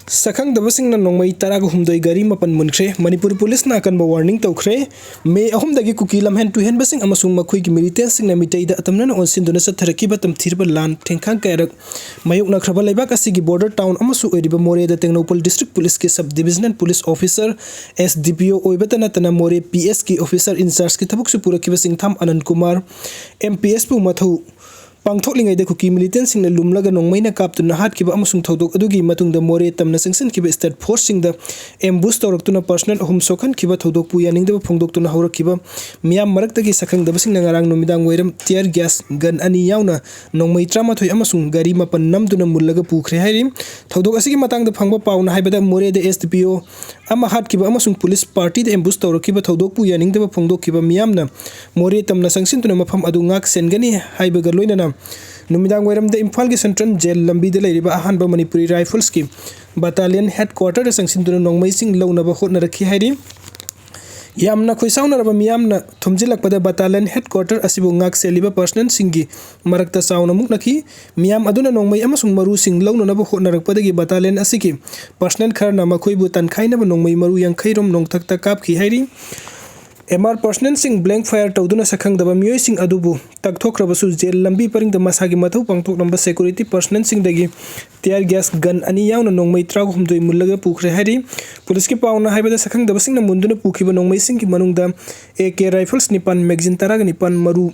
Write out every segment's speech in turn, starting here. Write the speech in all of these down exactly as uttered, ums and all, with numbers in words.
ꯁꯛꯈꯪꯗꯕꯁꯤꯡꯅ ꯅꯣꯡꯃꯩ ꯇꯔꯥꯒ ꯍꯨꯝꯗꯣꯏ ꯒꯥꯔꯤ ꯃꯥꯄꯟ ꯃꯨꯟꯈ꯭ꯔꯦ꯫ ꯃꯅꯤꯄꯨꯔ ꯄꯨꯂꯤꯁꯅ ꯑꯀꯟꯕ ꯋꯥꯔꯅꯤꯡ ꯇꯧꯈ꯭ꯔꯦ꯫ ꯃꯦ ꯑꯍꯨꯝꯗꯒꯤ ꯀꯨꯀꯤ ꯂꯝꯍꯦꯟ ꯇꯨꯍꯦꯟꯕꯁꯤꯡ ꯑꯃꯁꯨꯡ ꯃꯈꯣꯏꯒꯤ ꯃꯤꯂꯤꯇꯦꯟꯁꯁꯤꯡꯅ ꯃꯤꯇꯩꯗ ꯑꯇꯝꯅꯅ ꯑꯣꯟꯁꯤꯟꯗꯨꯅ ꯆꯠꯊꯔꯛꯈꯤꯕ ꯇꯝꯊꯤꯔꯕ ꯂꯥꯟ ꯊꯦꯡꯈꯥꯡ ꯀꯌꯥꯔꯛ ꯃꯥꯌꯣꯛꯅꯈ꯭ꯔꯕ ꯂꯩꯕꯥꯛ ꯑꯁꯤꯒꯤ ꯕꯣꯔꯗꯔ ꯇꯥꯎꯟ ꯑꯃꯁꯨ ꯑꯣꯏꯔꯤꯕ ꯃꯣꯔꯦꯗ ꯇꯦꯡꯅꯧꯄꯜ ꯗꯤꯁꯇ꯭ꯔꯤꯛ ꯄꯨꯂꯤꯁꯀꯤ sub divisional police officer, S D P O, ꯑꯣꯏꯕꯇ ꯅꯠꯇꯅ ꯃꯣꯔꯦ P S ꯀꯤ ꯑꯣꯐꯤꯁꯔ ꯏꯟꯆꯥꯔꯖꯀꯤ ꯊꯕꯛꯁꯨ ꯄꯨꯔꯛꯈꯤꯕ ꯁꯤꯡꯊꯥꯝ ꯑꯅꯟ ꯀꯨꯃꯥꯔ, M P S ꯄꯨ ꯃꯊꯧ ꯄꯥꯡꯊꯣꯛꯂꯤꯉꯩꯗ ꯀꯨꯀꯤ ꯃꯤꯂꯤꯇꯦꯟꯁꯤꯡꯅ ꯂꯨꯝꯂꯒ ꯅꯣꯡꯃꯩꯅ ꯀꯥꯞꯇꯨꯅ ꯍꯥꯠꯈꯤꯕ ꯑꯃꯁꯨꯡ ꯊꯧꯗꯣꯛ ꯑꯗꯨꯒꯤ ꯃꯇꯨꯡꯗ ꯃꯣꯔꯦ ꯇꯝꯅ ꯆꯪꯁꯤꯟꯈꯤꯕ ꯁ꯭ꯇꯦꯠ ꯐꯣꯔꯁꯁꯤꯡꯗ ꯑꯦꯝꯕꯨꯁ ꯇꯧꯔꯛꯇꯨꯅ ꯄꯔꯁꯅꯦꯜ ꯑꯍꯨꯝ ꯁꯣꯛꯍꯟꯈꯤꯕ ꯊꯧꯗꯣꯛꯄꯨ ꯌꯥꯅꯤꯡꯗꯕ ꯐꯣꯡꯗꯣꯛꯇꯨꯅ ꯍꯧꯔꯛꯈꯤꯕ ꯃꯤꯌꯥꯝ ꯃꯔꯛꯇꯒꯤ ꯁꯛꯈꯪꯗꯕꯁꯤꯡꯅ ꯉꯔꯥꯡ ꯅꯨꯃꯤꯗꯥꯡ ꯋꯥꯏꯔꯝ ꯇꯤꯌꯔ ꯒ꯭ꯌꯥꯁ ꯒꯟ ꯑꯅꯤ ꯌꯥꯎꯅ ꯅꯣꯡꯃꯩ ꯇꯔꯥꯃꯥꯊꯣꯏ ꯑꯃꯁꯨꯡ ꯒꯥꯔꯤ ꯃꯥꯄꯟ ꯅꯝꯗꯨꯅ ꯃꯨꯜꯂꯒ ꯄꯨꯈ꯭ꯔꯦ ꯍꯥꯏꯔꯤ꯫ ꯊꯧꯗꯣꯛ ꯑꯁꯤꯒꯤ ꯃꯇꯥꯡꯗ ꯐꯪꯕ ꯄꯥꯎꯅ ꯍꯥꯏꯕꯗ, ꯃꯣꯔꯦꯗ S D P O ꯑꯃ ꯍꯥꯠꯈꯤꯕ ꯑꯃꯁꯨꯡ ꯄꯨꯂꯤꯁ ꯄꯥꯔꯇꯤꯗ ꯑꯦꯝꯕꯨꯁ ꯇꯧꯔꯛꯈꯤꯕ ꯊꯧꯗꯣꯛꯄꯨ ꯌꯥꯅꯤꯡꯗꯕ ꯐꯣꯡꯗꯣꯛꯈꯤꯕ ꯃꯤꯌꯥꯝꯅ ꯃꯣꯔꯦ ꯇꯝꯅ ꯆꯪꯁꯤꯟꯗꯨꯅ ꯃꯐꯝ ꯑꯗꯨ ꯉꯥꯛ ꯁꯦꯟꯒꯅꯤ ꯍꯥꯏꯕꯒ ꯂꯣꯏꯅꯅ ꯅꯨꯃꯤꯗꯥꯡ ꯋꯥꯏꯔꯝꯗ ꯏꯝꯐꯥꯜꯒꯤ ꯁꯦꯟꯇ꯭ꯔꯦꯜ ꯖꯦꯜ ꯂꯝꯕꯤꯗ ꯂꯩꯔꯤꯕ ꯑꯍꯥꯟꯕ ꯃꯅꯤꯄꯨꯔꯤ ꯔꯥꯏꯐꯜꯁꯀꯤ ꯕꯇꯥꯂꯤꯌꯟ ꯍꯦꯗ ꯀ꯭ꯋꯥꯔꯇꯔꯗ ꯆꯪꯁꯤꯟꯗꯨꯅ ꯅꯣꯡꯃꯩꯁꯤꯡ ꯂꯧꯅꯕ ꯍꯣꯠꯅꯔꯛꯈꯤ ꯍꯥꯏꯔꯤ꯫ ꯌꯥꯝꯅ ꯈꯣꯏꯁꯥꯎꯅꯔꯕ ꯃꯤꯌꯥꯝꯅ ꯊꯨꯝꯖꯤꯜꯂꯛꯄꯗ ꯕꯇꯥꯂꯤꯌꯟ ꯍꯦꯗ ꯀ꯭ꯋꯥꯔꯇꯔ ꯑꯁꯤꯕꯨ ꯉꯥꯛ ꯁꯦꯜꯂꯤꯕ ꯄꯔꯁꯅꯦꯜꯁꯤꯡꯒꯤ ꯃꯔꯛꯇ ꯆꯥꯎꯅ ꯃꯨꯛꯅꯈꯤ꯫ ꯃꯤꯌꯥꯝ ꯑꯗꯨꯅ ꯅꯣꯡꯃꯩ ꯑꯃꯁꯨꯡ ꯃꯔꯨꯁꯤꯡ ꯂꯧꯅꯅꯕ ꯍꯣꯠꯅꯔꯛꯄꯗꯒꯤ ꯕꯇꯥꯂꯤꯌꯟ ꯑꯁꯤꯒꯤ ꯄꯔꯁꯅꯦꯜ ꯈꯔꯅ ꯃꯈꯣꯏꯕꯨ ꯇꯥꯟꯈꯥꯏꯅꯕ ꯅꯣꯡꯃꯩ ꯃꯔꯨ ꯌꯥꯡꯈꯩ ꯔꯣꯝ ꯅꯣꯡꯊꯛꯇ ꯀꯥꯞꯈꯤ ꯍꯥꯏꯔꯤ꯫ M R ꯄꯔꯁꯅꯦꯜꯁꯤꯡ ꯕ꯭ꯂꯦꯡ ꯐꯥꯌꯔ ꯇꯧꯗꯨꯅ ꯁꯛꯈꯪꯗꯕ ꯃꯤꯑꯣꯏꯁꯤꯡ ꯑꯗꯨꯕꯨ ꯇꯛꯊꯣꯛꯈ꯭ꯔꯕꯁꯨ, ꯖꯦꯜ ꯂꯝꯕꯤ ꯄꯔꯤꯡꯗ ꯃꯁꯥꯒꯤ ꯃꯊꯧ ꯄꯥꯡꯊꯣꯛꯂꯝꯕ ꯁꯦꯀ꯭ꯌꯨꯔꯤꯇꯤ ꯄꯔꯁꯅꯦꯜꯁꯤꯡꯗꯒꯤ ꯇꯤꯌꯔ ꯒ꯭ꯌꯥꯁ ꯒꯟ ꯑꯅꯤ ꯌꯥꯎꯅ ꯅꯣꯡꯃꯩ ꯇꯔꯥꯍꯨꯝꯗꯣꯏ ꯃꯨꯜꯂꯒ ꯄꯨꯈ꯭ꯔꯦ ꯍꯥꯏꯔꯤ꯫ ꯄꯨꯂꯤꯁꯀꯤ ꯄꯥꯎꯅ ꯍꯥꯏꯕꯗ, ꯁꯛꯈꯪꯗꯕꯁꯤꯡꯅ ꯃꯨꯟꯗꯨꯅ ꯄꯨꯈꯤꯕ ꯅꯣꯡꯃꯩꯁꯤꯡꯒꯤ ꯃꯅꯨꯡꯗ A K ꯔꯥꯏꯐꯜꯁ ꯅꯤꯄꯥꯟ, ꯃꯦꯒꯖꯤꯟ ꯇꯔꯥꯒ ꯅꯤꯄꯥꯟ, ꯃꯔꯨ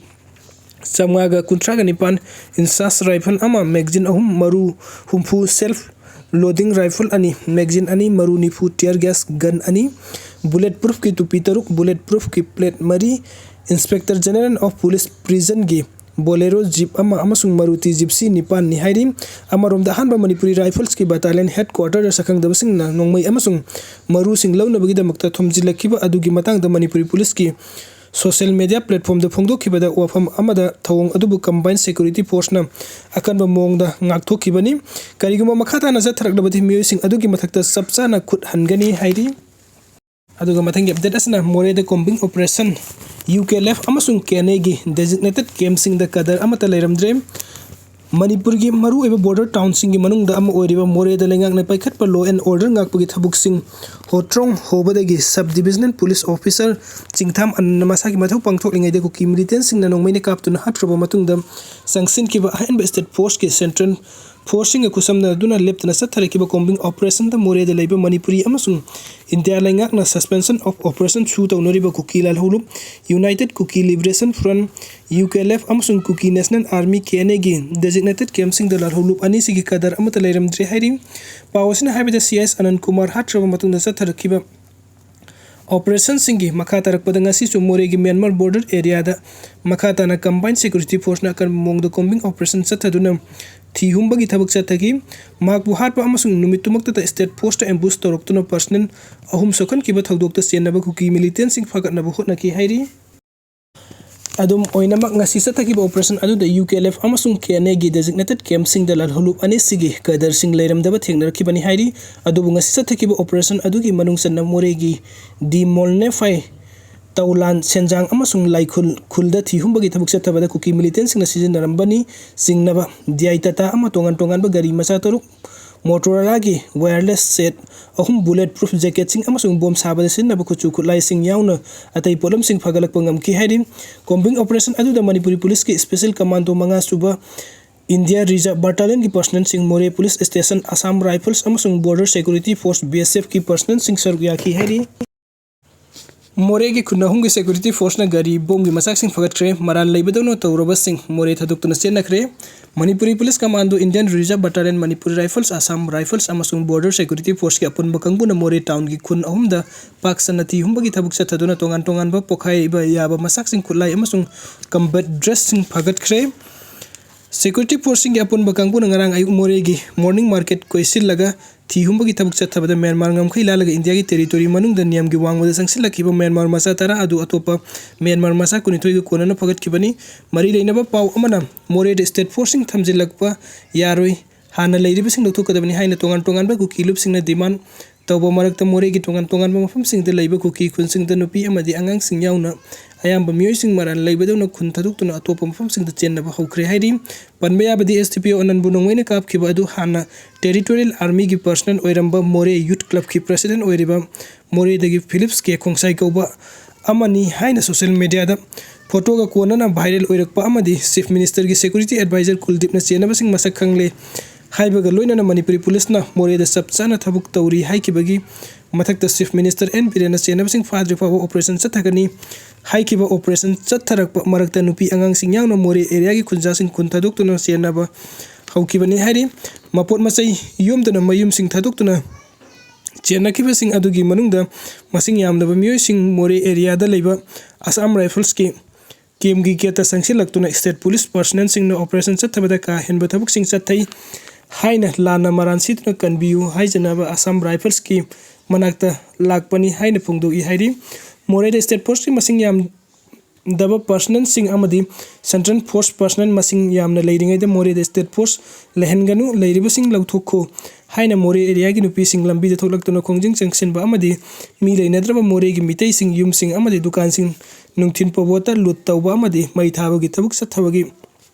ꯆꯥꯝꯃꯉꯥꯒ ꯀꯨꯟꯊ꯭ꯔꯥꯒ ꯅꯤꯄꯥꯟ, ꯏꯟꯆꯥꯔꯖ ꯔꯥꯏꯐꯜ ꯑꯃ, ꯃꯦꯒꯖꯤꯟ ꯑꯍꯨꯝ, ꯃꯔꯨ ꯍꯨꯝꯐꯨ, ꯁꯦꯜꯐ ꯂꯣꯗꯤꯡ ꯔꯥꯏꯐꯜ ꯑꯅꯤ, ꯃꯦꯒꯖꯤꯟ ꯑꯅꯤ, ꯃꯔꯨ ꯅꯤꯐꯨ, ꯇꯤꯌꯔ ꯒ꯭ꯌꯥꯁ ꯒꯟ ꯑꯅꯤ, ꯕꯨꯂꯦꯠ ꯄ꯭ꯔꯨꯐꯀꯤ ꯇꯨꯄꯤ ꯇꯔꯨꯛ, ꯕꯨꯂꯦꯠ ꯄ꯭ꯔꯨꯐꯀꯤ ꯄ꯭ꯂꯦꯠ ꯃꯔꯤ, Inspector General of Police ꯄ꯭ꯔꯤꯖꯟꯒꯤ ꯕꯣꯂꯦꯔꯣ ꯖꯤꯞ ꯑꯃ ꯑꯃꯁꯨꯡ ꯃꯔꯨꯇꯤ ꯖꯤꯞꯁꯤ ꯅꯤꯄꯥꯟꯅꯤ ꯍꯥꯏꯔꯤ꯫ ꯑꯃꯔꯣꯝꯗ, ꯑꯍꯥꯟꯕ ꯃꯅꯤꯄꯨꯔꯤ ꯔꯥꯏꯐꯜꯁꯀꯤ ꯕꯇꯥꯂꯤꯌꯟ ꯍꯦꯗ ꯀ꯭ꯋꯥꯔꯇꯔꯗ ꯁꯛꯈꯪꯗꯕꯁꯤꯡꯅ ꯅꯣꯡꯃꯩ ꯑꯃꯁꯨꯡ ꯃꯔꯨꯁꯤꯡ ꯂꯧꯅꯕꯒꯤꯗꯃꯛꯇ ꯊꯣꯝꯖꯤꯜꯂꯛꯈꯤꯕ ꯑꯗꯨꯒꯤ ꯃꯇꯥꯡꯗ ꯃꯅꯤꯄꯨꯔꯤ ꯄꯨꯂꯤꯁꯀꯤ ꯁꯣꯁꯤꯌꯦꯜ ꯃꯤꯗꯤꯌꯥ ꯄ꯭ꯂꯦꯠꯐꯣꯝꯗ ꯐꯣꯡꯗꯣꯛꯈꯤꯕꯗ, ꯋꯥꯐꯝ ꯑꯃꯗ ꯊꯧꯑꯣꯡ ꯑꯗꯨꯕꯨ ꯀꯝꯕꯥꯏꯟ ꯁꯦꯀ꯭ꯌꯨꯔꯤꯇꯤ ꯐꯣꯔꯁꯅ ꯑꯀꯟꯕ ꯃꯑꯣꯡꯗ ꯉꯥꯛꯊꯣꯛꯈꯤꯕꯅꯤ꯫ ꯀꯔꯤꯒꯨꯝꯕ ꯃꯈꯥ ꯇꯥꯅ ꯆꯠꯊꯔꯛꯂꯕꯗꯤ ꯃꯤꯑꯣꯏꯁꯤꯡ ꯑꯗꯨꯒꯤ ꯃꯊꯛꯇ ꯆꯞ ꯆꯥꯅ ꯈꯨꯠ ꯍꯟꯒꯅꯤ ꯍꯥꯏꯔꯤ꯫ ꯑꯗꯨꯒ ꯃꯊꯪꯒꯤ ꯑꯞꯗꯦꯠ ꯑꯁꯤꯅ ꯃꯣꯔꯦꯗ combing operation, U K L F ꯑꯃꯁꯨꯡ K N Aꯒꯤ ꯗꯦꯖꯤꯒꯅꯦꯇꯦꯗ ꯀꯦꯝꯞꯁꯤꯡꯗ ꯀꯗꯔ ꯑꯃꯠꯇ ꯂꯩꯔꯝꯗ꯭ꯔꯦ꯫ ꯃꯅꯤꯄꯨꯔꯒꯤ ꯃꯔꯨꯑꯣꯏꯕ ꯕꯣꯔꯗꯔ ꯇꯥꯎꯟꯁꯤꯡꯒꯤ ꯃꯅꯨꯡꯗ ꯑꯃ ꯑꯣꯏꯔꯤꯕ ꯃꯣꯔꯦꯗ ꯂꯩꯉꯥꯛꯅ ꯄꯥꯏꯈꯠꯄ law and order ꯉꯥꯛꯄꯒꯤ ꯊꯕꯛꯁꯤꯡ ꯍꯣꯇ꯭ꯔꯣꯡ ꯍꯣꯕꯗꯒꯤ sub divisional police officer ꯆꯤꯡꯊꯥꯝ ꯑꯅꯟꯅ ꯃꯁꯥꯒꯤ ꯃꯊꯧ ꯄꯥꯡꯊꯣꯛꯂꯤꯉꯩꯗ ꯀꯨꯀꯤ militantꯁꯤꯡꯅ ꯅꯣꯡꯃꯩꯅ ꯀꯥꯞꯇꯨꯅ ꯍꯥꯠꯈ꯭ꯔꯕ ꯃꯇꯨꯡꯗ ꯆꯪꯁꯤꯟꯈꯤꯕ ꯑꯍꯦꯟꯕ state forceꯀꯤ central forceꯁꯤꯡꯒ ꯈꯨꯠꯁꯝꯅꯗꯨꯅ ꯂꯦꯞꯇꯅ ꯆꯠꯊꯔꯛꯈꯤꯕ combing operationꯗ ꯃꯣꯔꯦꯗ ꯂꯩꯕ ꯃꯅꯤꯄꯨꯔꯤ ꯑꯃꯁꯨꯡ ꯏꯟꯗꯤꯌꯥ ꯂꯩꯉꯥꯛꯅ suspension of operation ꯁꯨ ꯇꯧꯅꯔꯤꯕ ꯀꯨꯀꯤ ꯂꯥꯜꯍꯧꯂꯨꯞ United Kuki Liberation Front, UKLF, ꯑꯃꯁꯨꯡ Kuki National Army, KNAꯒꯤ designated campꯁꯤꯡꯗ ꯂꯥꯜꯍꯧꯂꯨꯞ ꯑꯅꯤꯁꯤꯒꯤ ꯀꯗꯔ ꯑꯃꯠꯇ ꯂꯩꯔꯝꯗ꯭ꯔꯦ ꯍꯥꯏꯔꯤ꯫ ꯄꯥꯎ ꯑꯁꯤꯅ ꯍꯥꯏꯕꯗ, ꯁꯤ ꯑꯦꯁ ꯑꯅꯟ ꯀꯨꯃꯥꯔ ꯍꯥꯠꯈ꯭ꯔꯕ ꯃꯇꯨꯡꯗ ꯆꯠꯊꯔꯛꯈꯤꯕ operationꯁꯤꯡꯒꯤ ꯃꯈꯥ ꯇꯥꯔꯛꯄꯗ ꯉꯁꯤꯁꯨ ꯃꯣꯔꯦꯒꯤ ꯃ꯭ꯌꯥꯟꯃꯥꯔ border areaꯗ ꯃꯈꯥ ꯇꯥꯅ combined security forceꯅ ꯑꯀꯟꯕ ꯃꯑꯣꯡꯗ combing operation ꯆꯠꯊꯗꯨꯅ ꯊꯤ ꯍꯨꯝꯕꯒꯤ ꯊꯕꯛ ꯆꯠꯊꯈꯤ꯫ ꯃꯍꯥꯛꯄꯨ ꯍꯥꯠꯄ ꯑꯃꯁꯨꯡ ꯅꯨꯃꯤꯠꯇꯨꯃꯛꯇꯗ state forceꯇ ambush ꯇꯧꯔꯛꯇꯨꯅ personnel ꯑꯍꯨꯝ ꯁꯣꯛꯍꯟꯈꯤꯕ ꯊꯧꯗꯣꯛꯇ ꯆꯦꯟꯅꯕ ꯀꯨꯀꯤ militantꯁꯤꯡ ꯐꯥꯒꯠꯅꯕ ꯍꯣꯠꯅꯈꯤ ꯍꯥꯏꯔꯤ꯫ ꯑꯗꯨꯝ ꯑꯣꯏꯅꯃꯛ, ꯉꯁꯤ ꯆꯠꯊꯈꯤꯕ operation ꯑꯗꯨꯗ UKLF ꯑꯃꯁꯨꯡ KNAꯒꯤ designated campꯁꯤꯡꯗ ꯂꯥꯜꯍꯧꯂꯨꯞ ꯑꯅꯤꯁꯤꯒꯤ ꯀꯗꯔꯁꯤꯡ ꯂꯩꯔꯝꯗꯕ ꯊꯦꯡꯅꯔꯛꯈꯤꯕꯅꯤ ꯍꯥꯏꯔꯤ꯫ ꯑꯗꯨꯕꯨ ꯉꯁꯤ ꯆꯠꯊꯈꯤꯕ operation ꯑꯗꯨꯒꯤ ꯃꯅꯨꯡ ꯆꯟꯅ ꯃꯣꯔꯦꯒꯤ ꯗꯤ ꯃꯣꯜꯅꯦꯐꯥꯏ ꯇꯧꯂꯥꯟ ꯁꯦꯟꯖꯥꯡ ꯑꯃꯁꯨꯡ ꯂꯥꯏꯈꯨꯜ ꯈꯨꯜꯗ ꯊꯤ ꯍꯨꯝꯕꯒꯤ ꯊꯕꯛ ꯆꯠꯊꯕꯗ ꯀꯨꯀꯤ militantꯁꯤꯡꯅ ꯁꯤꯖꯤꯟꯅꯔꯝꯕꯅꯤ ꯆꯤꯡꯅꯕ ꯗꯤꯌꯥꯏ ꯇꯥꯇꯥ ꯑꯃ ꯇꯣꯉꯥꯟ ꯇꯣꯉꯥꯟꯕ ꯒꯥꯔꯤ ꯃꯆꯥ ꯇꯔꯨꯛ, Motorolaꯒꯤ wireless set ꯑꯍꯨꯝ, bullet proof jacketꯁꯤꯡ ꯑꯃꯁꯨꯡ ꯕꯣꯝ ꯁꯥꯕꯗ ꯁꯤꯖꯤꯟꯅꯕ ꯈꯨꯠꯁꯨ ꯈꯨꯠꯂꯥꯏꯁꯤꯡ ꯌꯥꯎꯅ ꯑꯇꯩ ꯄꯣꯠꯂꯝꯁꯤꯡ ꯐꯥꯒꯠꯂꯛꯄ ꯉꯝꯈꯤ ꯍꯥꯏꯔꯤ꯫ Combing operation ꯑꯗꯨꯗ ꯃꯅꯤꯄꯨꯔꯤ policeꯀꯤ special commando ꯃꯉꯥ ꯁꯨꯕ India Reserve Battalionꯒꯤ personnelꯁꯤꯡ, ꯃꯣꯔꯦ police station, Assam Rifles ꯑꯃꯁꯨꯡ Border Security Force, BSFꯀꯤ personnelꯁꯤꯡ ꯁꯔꯨꯛ ꯌꯥꯈꯤ ꯍꯥꯏꯔꯤ꯫ ꯃꯣꯔꯦꯒꯤ ꯈꯨꯟ ꯑꯍꯨꯝꯒꯤ security forceꯅ ꯒꯥꯔꯤ ꯕꯣꯝꯒꯤ ꯃꯆꯥꯛꯁꯤꯡ ꯐꯒꯠꯈ꯭ꯔꯦ꯫ ꯃꯔꯥꯜ ꯂꯩꯕꯗꯧꯅ ꯇꯧꯔꯕꯁꯤꯡ ꯃꯣꯔꯦ ꯊꯥꯗꯣꯛꯇꯨꯅ ꯆꯦꯟꯅꯈ꯭ꯔꯦ꯫ Manipuri police commando, Indian Reserve Battalion, Manipur Rifles, Assam Rifles ꯑꯃꯁꯨꯡ Border Security Forceꯀꯤ ꯑꯄꯨꯟꯕ ꯀꯥꯡꯕꯨꯅ ꯃꯣꯔꯦ townꯒꯤ ꯈꯨꯟ ꯑꯍꯨꯝꯗ ꯄꯥꯛ ꯁꯟꯅ ꯊꯤ ꯍꯨꯝꯕꯒꯤ ꯊꯕꯛ ꯆꯠꯊꯗꯨꯅ ꯇꯣꯉꯥꯟ ꯇꯣꯉꯥꯟꯕ ꯄꯣꯈꯥꯏꯕ ꯌꯥꯕ ꯃꯆꯥꯛꯁꯤꯡ, ꯈꯨꯠꯂꯥꯏ ꯑꯃꯁꯨꯡ combat dressꯁꯤꯡ ꯐꯒꯠꯈ꯭ꯔꯦ꯫ Security forceꯁꯤꯡꯒꯤ ꯑꯄꯨꯟꯕ ꯀꯥꯡꯕꯨꯅ ꯉꯔꯥꯡ ꯑꯌꯨꯛ ꯃꯣꯔꯦꯒꯤ morning market ꯀꯣꯏꯁꯤꯜꯂꯒ ꯊꯤ ꯍꯨꯝꯕꯒꯤ ꯊꯕꯛ ꯆꯠꯊꯕꯗ ꯃ꯭ꯌꯥꯟꯃꯥꯔ ꯉꯝꯈꯩ ꯂꯥꯜꯂꯒ ꯏꯟꯗꯤꯌꯥꯒꯤ territory ꯃꯅꯨꯡꯗ ꯅꯤꯌꯝꯒꯤ ꯋꯥꯡꯃꯗ ꯆꯪꯁꯤꯜꯂꯛꯈꯤꯕ ꯃ꯭ꯌꯥꯟꯃꯥꯔ ꯃꯆꯥ ꯇꯔꯥ ꯑꯗꯨ ꯑꯇꯣꯞꯄ ꯃ꯭ꯌꯥꯟꯃꯥꯔ ꯃꯆꯥ ꯀꯨꯟꯅꯤꯊꯣꯏꯒ ꯀꯣꯟꯅꯅ ꯐꯒꯠꯈꯤꯕꯅꯤ꯫ ꯃꯔꯤ ꯂꯩꯅꯕ ꯄꯥꯎ ꯑꯃꯅ ꯃꯣꯔꯦꯗ state forceꯁꯤꯡ ꯊꯝꯖꯤꯜꯂꯛꯄ ꯌꯥꯔꯣꯏ, ꯍꯥꯟꯅ ꯂꯩꯔꯤꯕꯁꯤꯡ ꯂꯧꯊꯣꯛꯀꯗꯕꯅꯤ ꯍꯥꯏꯅ ꯇꯣꯉꯥꯟ ꯇꯣꯉꯥꯟꯕ ꯀꯨꯀꯤ ꯂꯨꯞꯁꯤꯡꯅ demand ꯇꯧꯕ ꯃꯔꯛꯇ ꯃꯣꯔꯦꯒꯤ ꯇꯣꯉꯥꯟ ꯇꯣꯉꯥꯟꯕ ꯃꯐꯝꯁꯤꯡꯗ ꯂꯩꯕ ꯀꯨꯀꯤ ꯈꯨꯟꯁꯤꯡꯗ ꯅꯨꯄꯤ ꯑꯃꯗꯤ ꯑꯉꯥꯡꯁꯤꯡ ꯌꯥꯎꯅ ꯑꯌꯥꯝꯕ ꯃꯤꯑꯣꯏꯁꯤꯡ ꯃꯔꯥꯜ ꯂꯩꯕꯗꯧꯅ ꯈꯨꯟ ꯊꯥꯗꯣꯛꯇꯨꯅ ꯑꯇꯣꯞꯄ ꯃꯐꯝꯁꯤꯡꯗ ꯆꯦꯟꯅꯕ ꯍꯧꯈ꯭ꯔꯦ ꯍꯥꯏꯔꯤ꯫ ꯄꯟꯕ ꯌꯥꯕꯗꯤ, ꯑꯦꯁ ꯗꯤ ꯄꯤ ꯑꯣ ꯑꯅꯟꯕꯨ ꯅꯣꯡꯃꯩꯅ ꯀꯥꯞꯈꯤꯕ ꯑꯗꯨ ꯍꯥꯟꯅ Territorial Army ꯒꯤ personnel ꯑꯣꯏꯔꯝꯕ ꯃꯣꯔꯦ Youth Club ꯀꯤ president ꯑꯣꯏꯔꯤꯕ ꯃꯣꯔꯦꯗꯒꯤ ꯐꯤꯂꯤꯞꯁ ꯀꯦ ꯈꯣꯡꯁꯥꯏ ꯀꯧꯕ ꯑꯃꯅꯤ ꯍꯥꯏꯅ social media ꯗ photo ꯒ ꯀꯣꯟꯅꯅ viral ꯑꯣꯏꯔꯛꯄ ꯑꯃꯗꯤ Chief Minister ꯒꯤ security advisor ꯀꯨꯜꯗꯤꯞꯅ ꯆꯦꯟꯅꯕꯁꯤꯡ ꯃꯁꯛ ꯈꯪꯂꯦ ꯍꯥꯏꯕꯒ ꯂꯣꯏꯅꯅ ꯃꯅꯤꯄꯨꯔꯤ ꯄꯨꯂꯤꯁꯅ ꯃꯣꯔꯦꯗ ꯆꯞ ꯆꯥꯅ ꯊꯕꯛ ꯇꯧꯔꯤ ꯍꯥꯏꯈꯤꯕꯒꯤ ꯃꯊꯛꯇ Chief Minister ꯑꯦꯟ ꯕꯤꯔꯦꯟꯅ ꯆꯦꯟꯅꯕꯁꯤꯡ ꯐꯥꯗ꯭ꯔꯤ ꯐꯥꯎꯕ operation ꯆꯠꯊꯒꯅꯤ ꯍꯥꯏꯈꯤꯕ꯫ Operation ꯆꯠꯊꯔꯛꯄ ꯃꯔꯛꯇ ꯅꯨꯄꯤ ꯑꯉꯥꯡꯁꯤꯡ ꯌꯥꯎꯅ ꯃꯣꯔꯦ area ꯒꯤ ꯈꯨꯟꯖꯥꯁꯤꯡ ꯈꯨꯟ ꯊꯥꯗꯣꯛꯇꯨꯅ ꯆꯦꯟꯅꯕ ꯍꯧꯈꯤꯕꯅꯤ ꯍꯥꯏꯔꯤ꯫ ꯃꯄꯣꯠ ꯃꯆꯩ ꯌꯣꯝꯗꯨꯅ ꯃꯌꯨꯝꯁꯤꯡ ꯊꯥꯗꯣꯛꯇꯨꯅ ꯆꯦꯟꯅꯈꯤꯕꯁꯤꯡ ꯑꯗꯨꯒꯤ ꯃꯅꯨꯡꯗ ꯃꯁꯤꯡ ꯌꯥꯝꯗꯕ ꯃꯤꯑꯣꯏꯁꯤꯡ ꯃꯣꯔꯦ area ꯗ ꯂꯩꯕ Assam Rifles ꯀꯤ camp ꯀꯤ gate ꯇ ꯆꯪꯁꯤꯜꯂꯛꯇꯨꯅ state police personnel ꯁꯤꯡꯅ operation ꯆꯠꯊꯕꯗ ꯀꯥ ꯍꯦꯟꯕ ꯊꯕꯛꯁꯤꯡ ꯆꯠꯊꯩ ꯍꯥꯏꯅ ꯂꯥꯟꯅ ꯃꯔꯥꯟ ꯁꯤꯗꯨꯅ ꯀꯟꯕꯤꯌꯨ ꯍꯥꯏꯖꯅꯕ Assam Rifles ꯀꯤ ꯃꯅꯥꯛꯇ ꯂꯥꯛꯄꯅꯤ ꯍꯥꯏꯅ ꯐꯣꯡꯗꯣꯛꯏ ꯍꯥꯏꯔꯤ꯫ ꯃꯣꯔꯦꯗ state force ꯀꯤ ꯃꯁꯤꯡ ꯌꯥꯝꯗꯕ personnel ꯁꯤꯡ ꯑꯃꯗꯤ central force personnel ꯃꯁꯤꯡ ꯌꯥꯝꯅ ꯂꯩꯔꯤꯉꯩꯗ ꯃꯣꯔꯦꯗ state force ꯂꯩꯍꯟꯒꯅꯨ, ꯂꯩꯔꯤꯕꯁꯤꯡ ꯂꯧꯊꯣꯛꯈꯣ ꯍꯥꯏꯅ ꯃꯣꯔꯦ area ꯒꯤ ꯅꯨꯄꯤꯁꯤꯡ ꯂꯝꯕꯤꯗ ꯊꯣꯛꯂꯛꯇꯨꯅ ꯈꯣꯡꯖꯪ ꯆꯪꯁꯤꯟꯕ ꯑꯃꯗꯤ ꯃꯤ ꯂꯩꯅꯗ꯭ꯔꯕ ꯃꯣꯔꯦꯒꯤ ꯃꯤꯇꯩꯁꯤꯡ ꯌꯨꯝꯁꯤꯡ ꯑꯃꯗꯤ ꯗꯨꯀꯥꯟꯁꯤꯡ ꯅꯨꯡꯊꯤꯜ ꯐꯥꯎꯕꯇ loot ꯇꯧꯕ ꯑꯃꯗꯤ ꯃꯩ ꯊꯥꯕꯒꯤ ꯊꯕꯛ ꯆꯠꯊꯕꯒꯤ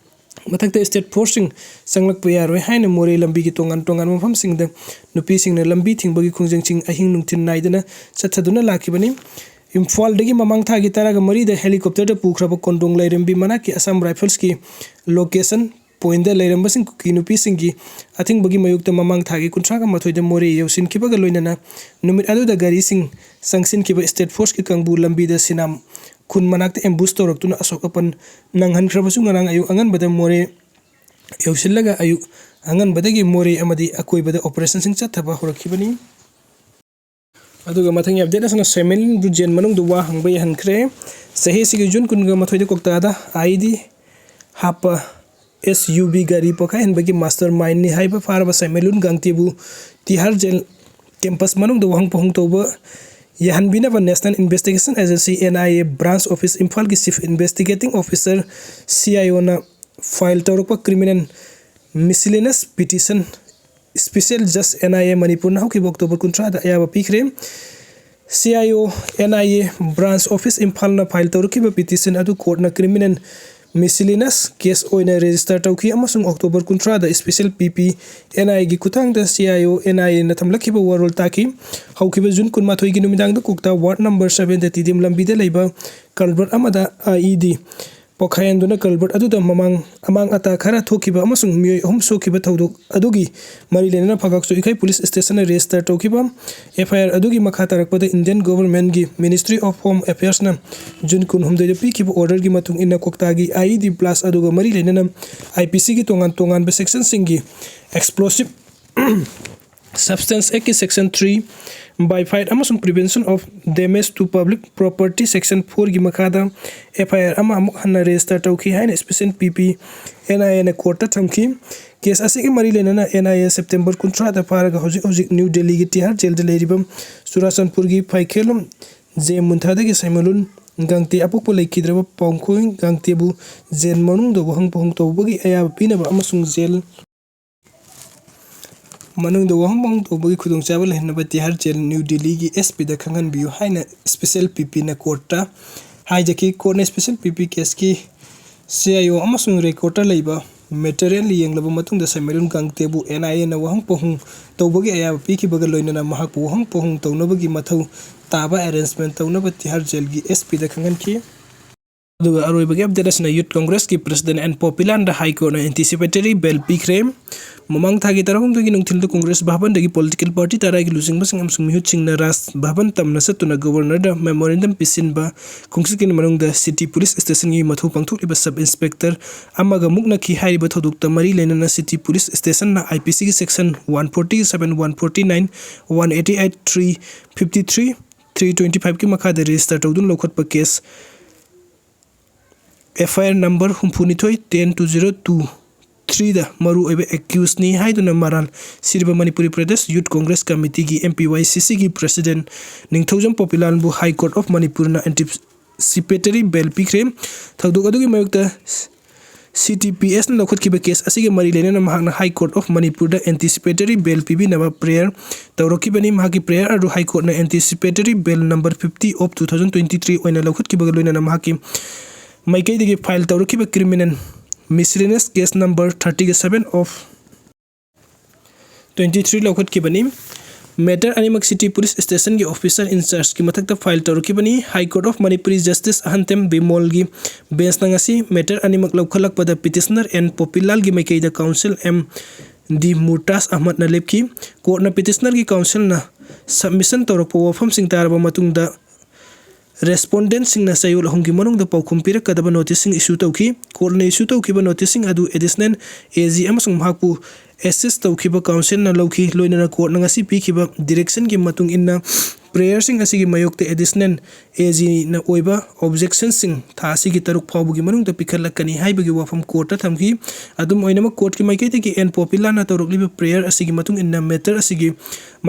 ꯃꯊꯛꯇ state force ꯁꯤꯡ ꯆꯪꯂꯛꯄ ꯌꯥꯔꯣꯏ ꯍꯥꯏꯅ ꯃꯣꯔꯦ ꯂꯝꯕꯤꯒꯤ ꯇꯣꯉꯥꯟ ꯇꯣꯉꯥꯟꯕ ꯃꯐꯝꯁꯤꯡꯗ ꯅꯨꯄꯤꯁꯤꯡꯅ ꯂꯝꯕꯤ ꯊꯤꯡꯕꯒꯤ ꯈꯣꯡꯖꯪꯁꯤꯡ ꯑꯍꯤꯡ ꯅꯨꯡꯊꯤꯜ ꯅꯥꯏꯗꯅ ꯆꯠꯊꯗꯨꯅ ꯂꯥꯛꯈꯤꯕꯅꯤ꯫ ꯏꯝꯐꯥꯜꯗꯒꯤ ꯃꯃꯥꯡ ꯊꯥꯒꯤ ꯇꯔꯥꯒ ꯃꯔꯤꯗ helicopter ꯗ ꯄꯨꯈ꯭ꯔꯕ ꯀꯣꯟꯗꯣꯡ ꯂꯥꯏꯔꯦꯝꯕꯤ ꯃꯅꯥꯛꯀꯤ Assam Rifles ꯀꯤ location point ꯗ ꯂꯩꯔꯝꯕꯁꯤꯡ ꯀꯨꯀꯤ ꯅꯨꯄꯤꯁꯤꯡꯒꯤ ꯑꯊꯤꯡꯕꯒꯤ ꯃꯥꯌꯣꯛꯇ ꯃꯃꯥꯡ ꯊꯥꯒꯤ ꯀꯨꯟꯊ꯭ꯔꯥꯒ ꯃꯥꯊꯣꯏꯗ ꯃꯣꯔꯦ ꯌꯧꯁꯤꯟꯈꯤꯕꯒ ꯂꯣꯏꯅꯅ ꯅꯨꯃꯤꯠ ꯑꯗꯨꯗ ꯒꯥꯔꯤꯁꯤꯡ ꯆꯪꯁꯤꯟꯈꯤꯕ state force ꯀꯤ ꯀꯥꯡꯕꯨ ꯂꯝꯕꯤꯗ ꯁꯤꯅꯥꯝ ꯈꯨꯟ ꯃꯅꯥꯛꯇ ambush ꯇꯧꯔꯛꯇꯨꯅ ꯑꯁꯣꯛ ꯑꯄꯟ ꯅꯪꯍꯟꯈ꯭ꯔꯕꯁꯨ ꯉꯔꯥꯡ ꯑꯌꯨꯛ ꯑꯉꯟꯕꯗ ꯃꯣꯔꯦ ꯌꯧꯁꯤꯜꯂꯒ ꯑꯌꯨꯛ ꯑꯉꯟꯕꯗꯒꯤ ꯃꯣꯔꯦ ꯑꯃꯗꯤ ꯑꯀꯣꯏꯕꯗ operation ꯁꯤꯡ ꯆꯠꯊꯕ ꯍꯧꯔꯛꯈꯤꯕꯅꯤ꯫ ꯑꯗꯨꯒ ꯃꯊꯪꯒꯤ update ꯑꯁꯤꯅ ꯁꯦꯃꯦꯂꯨꯟꯕꯨ ꯖꯦꯜ ꯃꯅꯨꯡꯗ ꯋꯥ ꯍꯪꯕ ꯌꯥꯍꯟꯈ꯭ꯔꯦ꯫ ꯆꯍꯤ ꯑꯁꯤꯒꯤ ꯖꯨꯟ ꯀꯨꯟꯒ ꯃꯥꯊꯣꯏꯗ ꯀꯣꯛꯇꯥꯗ I E D ꯍꯥꯞꯄ S U V ꯒꯥꯔꯤ ꯄꯣꯈꯥꯏꯍꯟꯕꯒꯤ mastermind ꯅꯤ ꯍꯥꯏꯕ ꯐꯥꯔꯕ ꯁꯦꯃꯦꯂꯨꯟ ꯒꯥꯡꯇꯦꯕꯨ ꯇꯤꯍꯥꯔ ꯖꯦꯜ campus ꯃꯅꯨꯡꯗ ꯋꯥꯍꯪ ꯄꯥꯎꯍꯪ ꯇꯧꯕ ꯌꯥꯍꯟꯕꯤꯅꯕ National Investigation Agency N I A branch office ꯏꯝꯐꯥꯜꯒꯤ Chief Investigating Officer C I O ꯅ file ꯇꯧꯔꯛꯄ criminal miscellaneous petition Special Judge N I A ꯃꯅꯤꯄꯨꯔꯅ ꯍꯧꯈꯤꯕ October ꯀꯨꯟꯊ꯭ꯔꯥꯗ ꯑꯌꯥꯕ ꯄꯤꯈ꯭ꯔꯦ꯫ C I O N I A branch office ꯏꯝꯐꯥꯜꯅ file ꯇꯧꯔꯛꯈꯤꯕ petition ꯑꯗꯨ courtꯅ criminal miscellaneous case ꯑꯣꯏꯅ register ꯇꯧꯈꯤ ꯑꯃꯁꯨꯡ October ꯀꯨꯟꯊ꯭ꯔꯥꯗ special P P N I Aꯒꯤ ꯈꯨꯠꯊꯥꯡꯗ C I O N I Aꯅ ꯊꯝꯂꯛꯈꯤꯕ ꯋꯥꯔꯣꯜ ꯇꯥꯈꯤ꯫ ꯍꯧꯈꯤꯕ June ꯀꯨꯟꯃꯥꯊꯣꯏꯒꯤ ꯅꯨꯃꯤꯗꯥꯡꯗ ꯀꯣꯛꯇꯥ ward number sevenꯗ ꯇꯤꯗꯤꯝ ꯂꯝꯕꯤꯗ ꯂꯩꯕ culvert ꯑꯃꯗ I E D ꯄꯣꯈꯥꯏꯍꯟꯗꯨꯅ culvert ꯑꯗꯨꯗ ꯃꯃꯥꯡ ꯑꯃꯥꯡ ꯑꯇꯥ ꯈꯔ ꯊꯣꯛꯈꯤꯕ ꯑꯃꯁꯨꯡ ꯃꯤꯑꯣꯏ ꯑꯍꯨꯝ ꯁꯣꯛꯈꯤꯕ ꯊꯧꯗꯣꯛ ꯑꯗꯨꯒꯤ ꯃꯔꯤ ꯂꯩꯅꯅ ꯐꯒꯥꯛꯁꯨ ꯏꯈꯥꯏ police stationꯅ register ꯇꯧꯈꯤꯕ F I R ꯑꯗꯨꯒꯤ ꯃꯈꯥ ꯇꯥꯔꯛꯄꯗ Indian governmentꯀꯤ Ministry of Home Affairsꯅ June ꯀꯨꯟꯍꯨꯝꯗꯣꯏꯗ ꯄꯤꯈꯤꯕ orderꯒꯤ ꯃꯇꯨꯡ ꯏꯟꯅ ꯀꯣꯛꯇꯥꯒꯤ I E D blast ꯑꯗꯨꯒ ꯃꯔꯤ ꯂꯩꯅꯅ I P Cꯒꯤ ꯇꯣꯉꯥꯟ ꯇꯣꯉꯥꯟꯕ sectionꯁꯤꯡꯒꯤ explosive Substance Actꯀꯤ Section three, by fire ꯑꯃꯁꯨꯡ Prevention of Damage to Public Property Section fourꯒꯤ ꯃꯈꯥꯗ F I R ꯑꯃ ꯑꯃꯨꯛ ꯍꯟꯅ register ꯇꯧꯈꯤ ꯍꯥꯏꯅ special P P N I Aꯅ courtꯇ ꯊꯝꯈꯤ꯫ Case ꯑꯁꯤꯒꯤ ꯃꯔꯤ ꯂꯩꯅꯅ N I A September ꯀꯨꯟꯊ꯭ꯔꯥꯗ ꯐꯥꯔꯒ ꯍꯧꯖꯤꯛ ꯍꯧꯖꯤꯛ New Delhiꯒꯤ Tihar jailꯗ ꯂꯩꯔꯤꯕ ꯆꯨꯔꯥꯆꯥꯟꯄꯨꯔꯒꯤ ꯐꯥꯏꯈꯦꯜꯂꯨꯝ ꯖꯦ ꯃꯨꯟꯊꯥꯗꯒꯤ ꯁꯩꯃꯂꯨꯟ ꯒꯥꯡꯇꯦ ꯑꯄꯣꯛꯄ ꯂꯩꯈꯤꯗ꯭ꯔꯕ ꯄꯥꯎꯈꯣꯡ ꯒꯥꯡꯇꯦꯕꯨ jail ꯃꯅꯨꯡꯗ ꯋꯥꯍꯪ ꯄꯥꯎꯍꯪ ꯇꯧꯕꯒꯤ ꯑꯌꯥꯕ ꯄꯤꯅꯕ ꯑꯃꯁꯨꯡ jail ꯃꯅꯨꯡꯗ ꯋꯥꯍꯪ ꯄꯥꯎꯍꯪ ꯇꯧꯕꯒꯤ ꯈꯨꯗꯣꯡꯆꯥꯕ ꯂꯩꯍꯟꯅꯕ Tihar jail New Delhiꯒꯤ S Pꯗ ꯈꯪꯍꯟꯕꯤꯌꯨ ꯍꯥꯏꯅ special P Pꯅ courtꯇ ꯍꯥꯏꯖꯈꯤ꯫ Courtꯅ special P P caseꯀꯤ C I O ꯑꯃꯁꯨꯡ recordꯇ ꯂꯩꯕ material ꯌꯦꯡꯂꯕ ꯃꯇꯨꯡꯗ ꯁꯩꯃꯂꯨꯟ ꯒꯥꯡꯇꯦꯕꯨ N I Aꯅ ꯋꯥꯍꯪ ꯄꯥꯎꯍꯪ ꯇꯧꯕꯒꯤ ꯑꯌꯥꯕ ꯄꯤꯈꯤꯕꯒ ꯂꯣꯏꯅꯅ ꯃꯍꯥꯛꯄꯨ ꯋꯥꯍꯪ ꯄꯥꯎꯍꯪ ꯇꯧꯅꯕꯒꯤ ꯃꯊꯧ ꯇꯥꯕ arrangement ꯇꯧꯅꯕ Tihar jailꯒꯤ S Pꯗ ꯈꯪꯍꯟꯈꯤ꯫ ꯑꯗꯨꯒ ꯑꯔꯣꯏꯕꯒꯤ update ꯑꯁꯤꯅ Youth Congressꯀꯤ President N Popilalꯗ High Courtꯅ anticipatory bail ꯄꯤꯈ꯭ꯔꯦ꯫ ꯃꯃꯥꯡ ꯊꯥꯒꯤ ꯇꯔꯥꯍꯨꯝꯗꯣꯏꯒꯤ ꯅꯨꯡꯊꯤꯜꯗ Congress ꯚꯕꯟꯗꯒꯤ political party ꯇꯔꯥꯒꯤ ꯂꯨꯆꯤꯡꯕꯁꯤꯡ ꯑꯃꯁꯨꯡ ꯃꯤꯍꯨꯠꯁꯤꯡꯅ ꯔꯥꯖ ꯚꯕꯟ ꯇꯝꯅ ꯆꯠꯇꯨꯅ Governorꯗ memorandum ꯄꯤꯁꯤꯟꯕ ꯈꯣꯡꯆꯠꯀꯤ ꯃꯅꯨꯡꯗ city police stationꯒꯤ ꯃꯊꯧ ꯄꯥꯡꯊꯣꯛꯂꯤꯕ sub inspector ꯑꯃꯒ ꯃꯨꯛꯅꯈꯤ ꯍꯥꯏꯔꯤꯕ ꯊꯧꯗꯣꯛꯇ ꯃꯔꯤ ꯂꯩꯅꯅ city police stationꯅ I P Cꯒꯤ section one forty seven, one forty nine, one eighty eight, three fifty three, three twenty fiveꯀꯤ ꯃꯈꯥꯗ register ꯇꯧꯗꯨꯅ ꯂꯧꯈꯠꯄ case F I R number ꯍꯨꯝꯐꯨꯅꯤꯊꯣꯏ ten two zero two threeꯗ ꯃꯔꯨꯑꯣꯏꯕ accusedꯅꯤ ꯍꯥꯏꯗꯨꯅ ꯃꯔꯥꯜ ꯁꯤꯔꯕ Manipuri Pradesh Youth Congress Committeeꯒꯤ M P Y C Cꯒꯤ President Ningthoujam ꯄꯣꯄꯤꯂꯥꯜꯕꯨ High Court of Manipurꯅ anticipatory bail ꯄꯤꯈ꯭ꯔꯦ꯫ ꯊꯧꯗꯣꯛ ꯑꯗꯨꯒꯤ ꯃꯥꯌꯣꯛꯇ ꯁꯤ ꯇꯤ ꯄꯤ ꯑꯦꯁꯅ ꯂꯧꯈꯠꯈꯤꯕ ꯀꯦꯁ ꯑꯁꯤꯒ ꯃꯔꯤ ꯂꯩꯅꯅ ꯃꯍꯥꯛꯅ ꯍꯥꯏ ꯀꯣꯔꯠ ꯑꯣꯐ ꯃꯅꯤꯄꯨꯔꯗ ꯑꯦꯟꯇꯤꯁꯤꯄꯦꯇꯔꯤ ꯕꯦꯜ ꯄꯤꯕꯤꯅꯕ ꯄ꯭ꯔꯦꯌꯔ ꯇꯧꯔꯛꯈꯤꯕꯅꯤ꯫ ꯃꯍꯥꯛꯀꯤ ꯄ꯭ꯔꯦꯌꯔ ꯑꯗꯨ ꯍꯥꯏ ꯀꯣꯔꯠꯅ anticipatory bail number fifty of two thousand twenty three ꯑꯣꯏꯅ ꯂꯧꯈꯠꯈꯤꯕꯒ ꯂꯣꯏꯅꯅ ꯃꯍꯥꯛꯀꯤ ꯃꯥꯏꯀꯩꯗꯒꯤ ꯐꯥꯏꯜ ꯇꯧꯔꯛꯈꯤꯕ ꯀ꯭ꯔꯤꯃꯤꯅꯦꯜ ꯃꯤꯁꯂꯤꯅꯁ ꯀꯦꯁ ꯅꯝꯕꯔ ꯊꯥꯔꯇꯤꯒ ꯁꯚꯦꯟ ꯑꯣꯐ ꯇ꯭ꯋꯦꯟꯇꯤ ꯊ꯭ꯔꯤ ꯂꯧꯈꯠꯈꯤꯕꯅꯤ꯫ ꯃꯦꯇꯔ ꯑꯅꯤꯃꯛ ꯁꯤꯇꯤ ꯄꯨꯂꯤꯁ ꯁ꯭ꯇꯦꯁꯟꯒꯤ ꯑꯣꯐꯤꯁꯔ ꯏꯟꯆꯥꯔꯖꯀꯤ ꯃꯊꯛꯇ ꯐꯥꯏꯜ ꯇꯧꯔꯛꯈꯤꯕꯅꯤ꯫ High court of Manipur justice Ahanthem ꯕꯤꯃꯣꯜꯒꯤ ꯕꯦꯟꯁꯅ ꯉꯁꯤ ꯃꯦꯇꯔ ꯑꯅꯤꯃꯛ ꯂꯧꯈꯠꯂꯛꯄꯗ ꯄꯤꯇꯤꯁꯅꯔ ꯑꯦꯟ ꯄꯣꯄꯤꯂꯥꯜꯒꯤ ꯃꯥꯏꯀꯩꯗ ꯀꯥꯎꯟꯁꯤꯜ ꯑꯦꯝ ꯗꯤ ꯃꯨꯔꯇꯥꯖ ꯑꯍꯃꯗꯅ ꯂꯦꯞꯈꯤ꯫ ꯀꯣꯔꯠꯅ ꯄꯤꯇꯤꯁꯅꯔꯒꯤ ꯀꯥꯎꯟꯁꯤꯜꯅ ꯁꯕꯃꯤꯁꯟ ꯇꯧꯔꯛꯄ ꯋꯥꯐꯝꯁꯤꯡ ꯇꯥꯔꯕ ꯃꯇꯨꯡꯗ ꯔꯦꯁꯄꯣꯟꯗꯦꯟꯠꯁꯤꯡꯅ ꯆꯌꯣꯜ ꯑꯍꯨꯝꯒꯤ ꯃꯅꯨꯡꯗ ꯄꯥꯎꯈꯨꯝ ꯄꯤꯔꯛꯀꯗꯕ ꯅꯣꯇꯤꯁꯁꯤꯡ ꯏꯁꯨ ꯇꯧꯈꯤ꯫ ꯀꯣꯔꯠꯅ ꯏꯁꯨ ꯇꯧꯈꯤꯕ ꯅꯣꯇꯤꯁꯁꯤꯡ ꯑꯗꯨ ꯑꯦꯗꯤꯁꯅꯦꯜ ꯑꯦ ꯖꯤ ꯑꯃꯁꯨꯡ ꯃꯍꯥꯛꯄꯨ ꯑꯦꯁꯤꯁ ꯇꯧꯈꯤꯕ ꯀꯥꯎꯟꯁꯤꯜꯅ ꯂꯧꯈꯤ꯫ ꯂꯣꯏꯅꯅ ꯀꯣꯔꯠꯅ ꯉꯁꯤ ꯄꯤꯈꯤꯕ ꯗꯤꯔꯦꯛꯁꯟꯒꯤ ꯃꯇꯨꯡ ꯏꯟꯅ ꯄ꯭ꯔꯦꯌꯔꯁꯤꯡ ꯑꯁꯤꯒꯤ ꯃꯥꯌꯣꯛꯇ ꯑꯦꯗꯤꯁꯅꯦꯜ ꯑꯦ ꯖꯤꯅ ꯑꯣꯏꯕ ꯑꯣꯕꯖꯦꯛꯁꯟꯁꯤꯡ ꯊꯥ ꯑꯁꯤꯒꯤ ꯇꯔꯨꯛ ꯐꯥꯎꯕꯒꯤ ꯃꯅꯨꯡꯗ ꯄꯤꯈꯠꯂꯛꯀꯅꯤ ꯍꯥꯏꯕꯒꯤ ꯋꯥꯐꯝ ꯀꯣꯔꯠꯇ ꯊꯝꯈꯤ꯫ ꯑꯗꯨꯝ ꯑꯣꯏꯅꯃꯛ, ꯀꯣꯔꯠꯀꯤ ꯃꯥꯏꯀꯩꯗꯒꯤ ꯑꯦꯟ ꯄꯣꯄꯤꯂꯥꯅ ꯇꯧꯔꯛꯂꯤꯕ ꯄ꯭ꯔꯦꯌꯔ ꯑꯁꯤꯒꯤ ꯃꯇꯨꯡ ꯏꯟꯅ ꯃꯦꯇꯔ ꯑꯁꯤꯒꯤ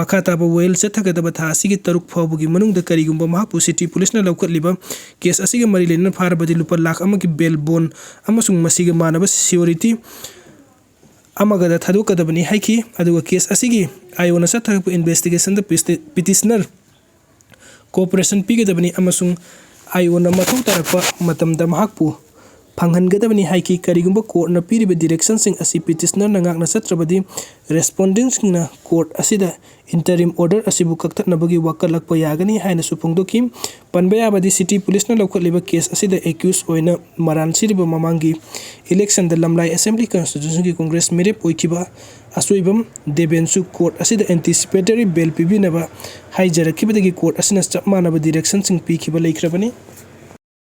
ꯃꯈꯥ ꯇꯥꯕ ꯋꯥꯌꯦꯜ ꯆꯠꯊꯒꯗꯕ ꯊꯥ ꯑꯁꯤꯒꯤ ꯇꯔꯨꯛ ꯐꯥꯎꯕꯒꯤ ꯃꯅꯨꯡꯗ ꯀꯔꯤꯒꯨꯝꯕ ꯃꯍꯥꯛꯄꯨ ꯁꯤꯇꯤ ꯄꯨꯂꯤꯁꯅ ꯂꯧꯈꯠꯂꯤꯕ ꯀꯦꯁ ꯑꯁꯤꯒ ꯃꯔꯤ ꯂꯩꯅꯅ ꯐꯥꯔꯕꯗꯤ ꯂꯨꯄꯥ ꯂꯥꯈ ꯑꯃꯒꯤ ꯕꯦꯜ ꯕꯣꯟ ꯑꯃꯁꯨꯡ ꯃꯁꯤꯒ ꯃꯥꯟꯅꯕ ꯁꯤꯌꯣꯔꯤꯇꯤ ꯑꯃꯒꯗ ꯊꯥꯗꯣꯛꯀꯗꯕꯅꯤ ꯍꯥꯏꯈꯤ꯫ ꯑꯗꯨꯒ ꯀꯦꯁ ꯑꯁꯤꯒꯤ ꯑꯥꯏ ꯑꯣꯅ ꯆꯠꯊꯔꯛꯄ ꯏꯟꯚꯦꯁꯇꯤꯒꯦꯁꯟꯗ ꯄꯤꯇꯤꯁꯅꯔ ꯀꯣꯑꯣꯄꯔꯦꯁꯟ ꯄꯤꯒꯗꯕꯅꯤ ꯑꯃꯁꯨꯡ ꯑꯥꯏ ꯑꯣꯅ ꯃꯊꯧ ꯇꯥꯔꯛꯄ ꯃꯇꯝꯗ ꯃꯍꯥꯛꯄꯨ ꯐꯪꯍꯟꯒꯗꯕꯅꯤ ꯍꯥꯏꯈꯤ꯫ ꯀꯔꯤꯒꯨꯝꯕ ꯀꯣꯔꯠꯅ ꯄꯤꯔꯤꯕ ꯗꯤꯔꯦꯛꯁꯟꯁꯤꯡ ꯑꯁꯤ ꯄꯤꯇꯤꯁꯅꯔꯅ ꯉꯥꯛꯅ ꯆꯠꯇ꯭ꯔꯕꯗꯤ, ꯔꯦꯁꯄꯣꯟꯗꯦꯟꯠꯁꯤꯡꯅ ꯀꯣꯔꯠ ꯑꯁꯤꯗ ꯏꯟꯇꯔꯤꯝ ꯑꯣꯔꯗꯔ ꯑꯁꯤꯕꯨ ꯀꯛꯊꯠꯅꯕꯒꯤ ꯋꯥꯀꯠꯂꯛꯄ ꯌꯥꯒꯅꯤ ꯍꯥꯏꯅꯁꯨ ꯐꯣꯡꯗꯣꯛꯈꯤ꯫ ꯄꯟꯕ ꯌꯥꯕꯗꯤ, ꯁꯤꯇꯤ ꯄꯨꯂꯤꯁꯅ ꯂꯧꯈꯠꯂꯤꯕ ꯀꯦꯁ ꯑꯁꯤꯗ ꯑꯦꯀ꯭ꯌꯨꯁ ꯑꯣꯏꯅ ꯃꯔꯥꯟ ꯁꯤꯔꯤꯕ ꯃꯃꯥꯡꯒꯤ ꯏꯂꯦꯛꯁꯟꯗ ꯂꯝꯂꯥꯏ ꯑꯁꯦꯝꯕ꯭ꯂꯤ ꯀꯟꯁꯇꯤꯇ꯭ꯌꯨꯁꯟꯒꯤ ꯀꯣꯡꯒ꯭ꯔꯦꯁ ꯃꯤꯔꯦꯞ ꯑꯣꯏꯈꯤꯕ ꯑꯁꯣꯏꯕꯝ ꯗꯦꯕꯦꯟꯁꯨ ꯀꯣꯔꯠ ꯑꯁꯤꯗ ꯑꯦꯟꯇꯤꯁꯤꯄꯦꯇꯔꯤ ꯕꯦꯜ ꯄꯤꯕꯤꯅꯕ ꯍꯥꯏꯖꯔꯛꯈꯤꯕꯗꯒꯤ ꯀꯣꯔꯠ ꯑꯁꯤꯅ ꯆꯞ ꯃꯥꯟꯅꯕ ꯗꯤꯔꯦꯛꯁꯟꯁꯤꯡ ꯄꯤꯈꯤꯕ ꯂꯩꯈ꯭ꯔꯕꯅꯤ꯫